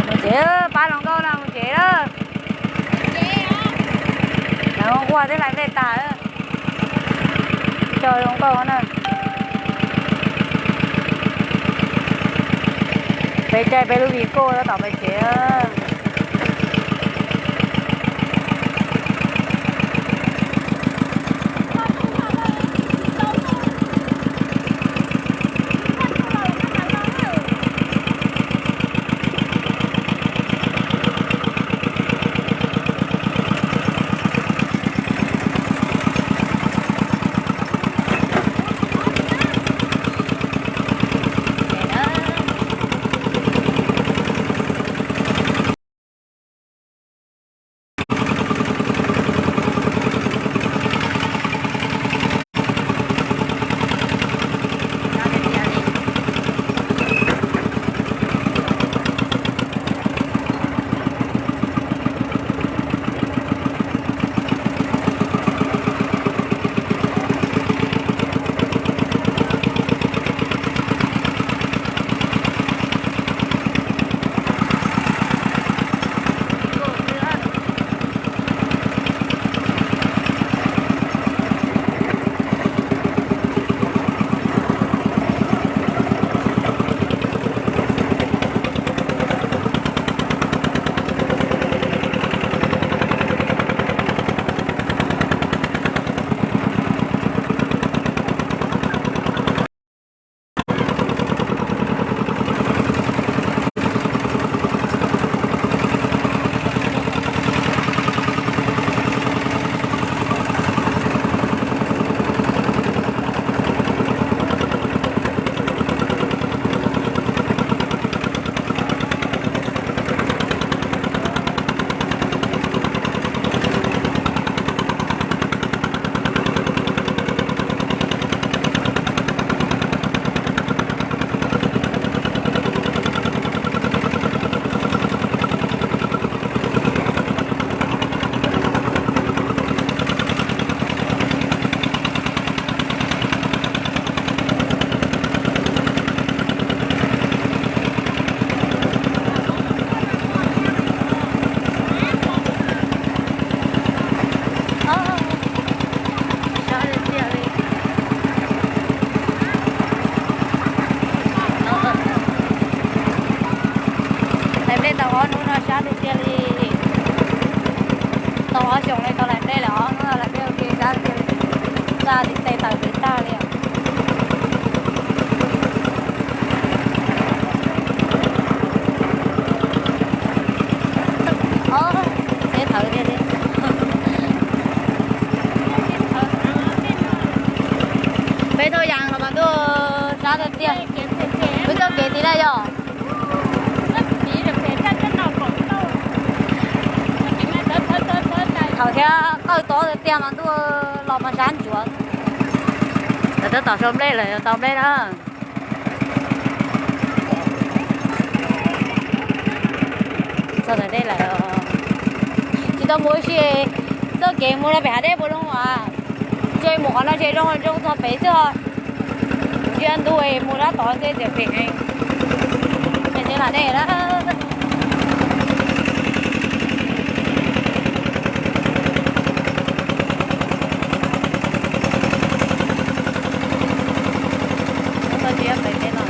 Mus tsev, pab hluas nkauj no mus tsev lawm. Lawv ua nqua thiab lais nplej tag, coj hluas nkauj na. Peb caij peb lub vehicles tab tom pem tsev. Lais nplej tau ob hnub no sab tiag tiag li. Tau ob xyoos li tau lais nplej lawm, ob hnub no lais nplej ua ke sab tiag li. Txaj tiv tes tawm pem tag li os. Tsheb thawv tiag li. Peb thauj yas los mas ntuj, sab tiag tiag. Peb txoj kev tim na yog thawv thiab qawj tob tiag tiag mas ntuj, los mas sab ntsuav. Lawv tab tom sau nplej lawm, tau nplej na. Txog ntawm dej lawm. Tsis tau mus ua si, txoj kev mus rau pem hav dej puas zoo as? Ntshe mus qhov no ntshe zoo zoo txog pem xwb os. Ntsia ntu mus rau tod ntshe txias pem heev. Ntshe hav dej na. Txog tsis yog pem pem no.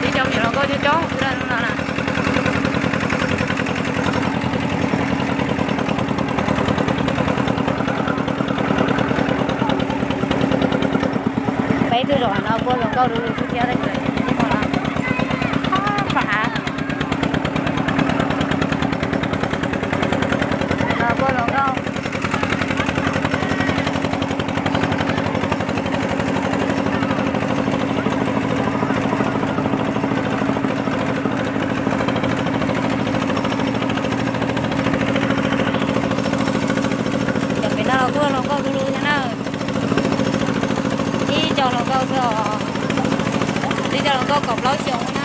Ib cov me nyuam hluas nkauj coob coob xwb no na. Peb twb zaum no kuj hluas nkauj du lug xwb thiab, ib hmo no pab hav no kuj hluas nkauj. Cov pem no los kuj hluas nkauj du lug thiab na. Ib co hluas nkauj xwb os. Ib co hluas nkauj kaum plaub xyoos na.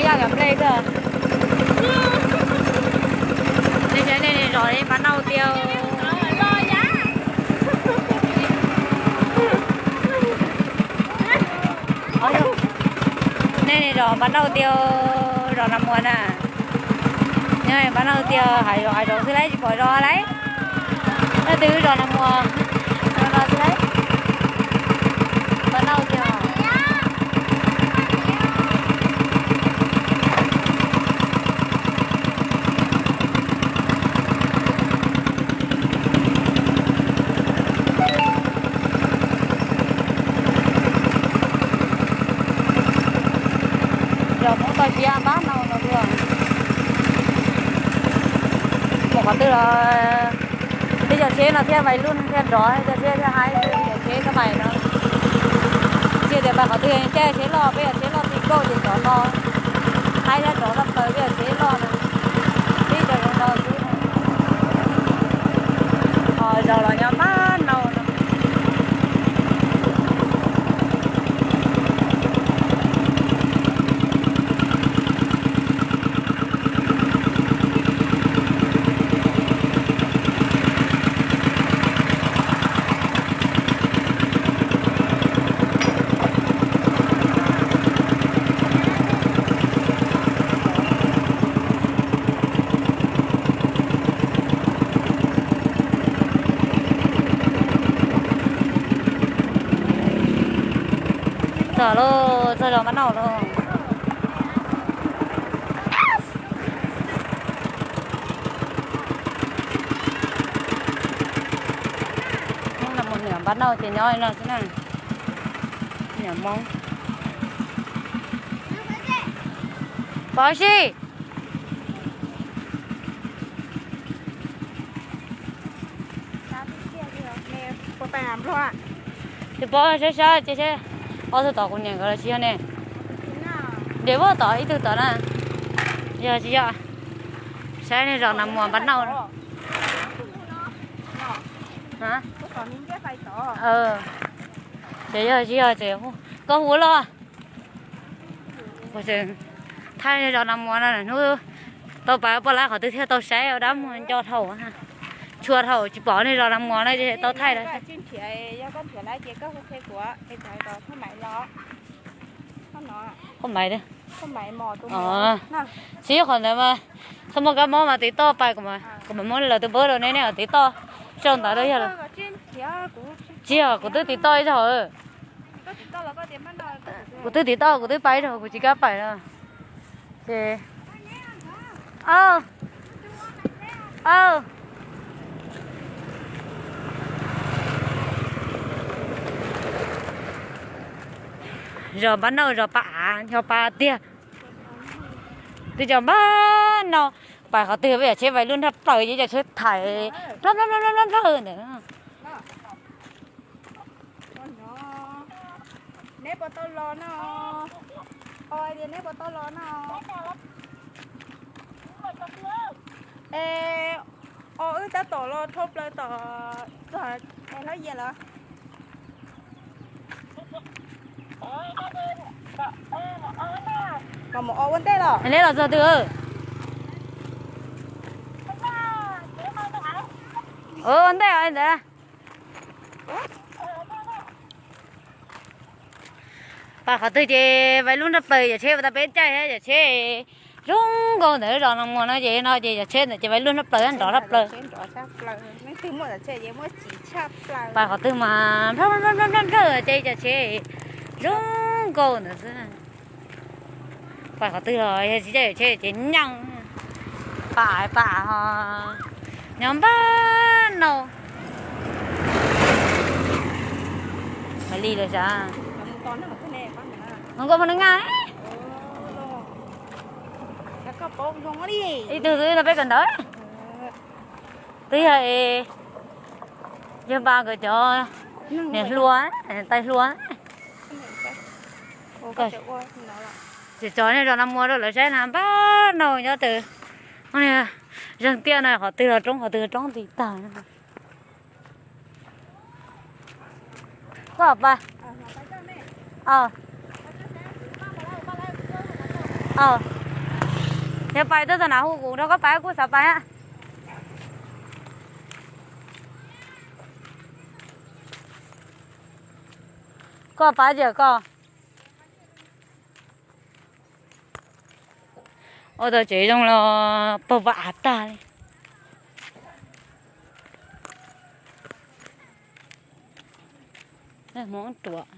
Coj cov nplej xwb. Nej saib nej zos Npab Nauj tiag. Nej zos Npab Nauj tiag, zos Nas Muas na. Nyob Npab Nauj tiag, hav zoov hav zoov xwb lauj, tsis pom zos lauj. Leej twg zos Nas Muas, zos no xwb lauj. Npab Nauj tiag. Zos Hmoob toj siab Npab Nauj no tuaj. Mus qhov twg los twb cov tsheb no thiaj vais luj thiaj nrov, cov tsheb thiaj haib, cov tsheb xab mais no. Tsis tias pais qhov twg caij tsheb loj, peb cov tsheb loj ti nkauj ces rov no, haib thiab nrov tshaj plaws peb cov tsheb loj no. Tib cov zoo no xwb. Ho zos los nyob Npab Nauj no. Txog lauj, txog zos Npab Nauj lauj. Hnub no mus niam Npab Nauj ces nyob li no xwb na. Niam Hmoob. Pov si. Tus pov saib saib ces saib ob tug tod kuv niam nkawd los tsis yog ne. Nres voj tod ib tug tod na. Yog tsis yog? Saib nej zos Nas Muas Npab Nauj. Ces yog tsis yog ces koj hu los. Thaij zos Nas Muas no hnub tau pais poj lab qhov twg thiaj tau saib ua dab muag nco dhau. Tshua thaum tsis pom nej zos Nas Muas no ces tau thaij lawm. Qhov Maiv. Tsis qhov ntawd mas txhob muaj kab mob mas tiv toj pais, kuv mam muab lawv tus npawb rau nej, nej tiv toj sau ntawv rau yog. Tsis yog, kuv twb tiv toj ib zaug. Kuv twb tiv toj, kuv twb pais ib zaug, kuv tsis kam pais no. Ces, aw, aw. Zos Npab Nauj, zos Pab Av, yog Pab Av tiag. Twb cov Npab Nauj, pais qhov twg peb cov tsheb vais luj nrhaj plaws ces cov tsheb thaiv nplawg nplawg nplawg nplawg ntawd. Neb puas tau los no? Os, neb puas tau los no? Es, os, wb tab tom los dhau plaws tom txog es hlob yias lawm. Mas mus os ua ntej los? Neb los txog twg? Ua ntej os ntawd. Pais qhov twg ces vais luj nrhaj plaws, cov tsheb ua tau peb caij thiab, cov tsheb zoo nkauj ntawd. Zos Nas Muas no ces no ces cov tsheb ntawd ces vais luj nrhaj plaws, nrov nrhaj plaws. Pais qhov twg mas nplawg nplawg ces cov tsheb zoo nkauj ntawd xwb. Pais qhov twg los yog tsis caij cov tsheb ces nyeej. Pab Av, Pab Av ho nyob Npab Nauj. Li lawm sav. Nkauj Hmoob Naj Naj. Ib tug twb no peb kawm ntawv. Twb yog, yog npa nkawd cov niam hluas, tais hluas. Ces tso nej zos Nas Muas rau lawv saib na, Npab Nauj nyob twg. Zeeg tiaj no qhov twg los roob, qhov twg los roob nti tag. Koj pais. Aw. Yog pais tuaj txog na hu kuv nrog koj pais, kuv xav pais. Koj pais tiag koj. Ua tau tsev zoo los pog vam av tag li. Hmoob ruam.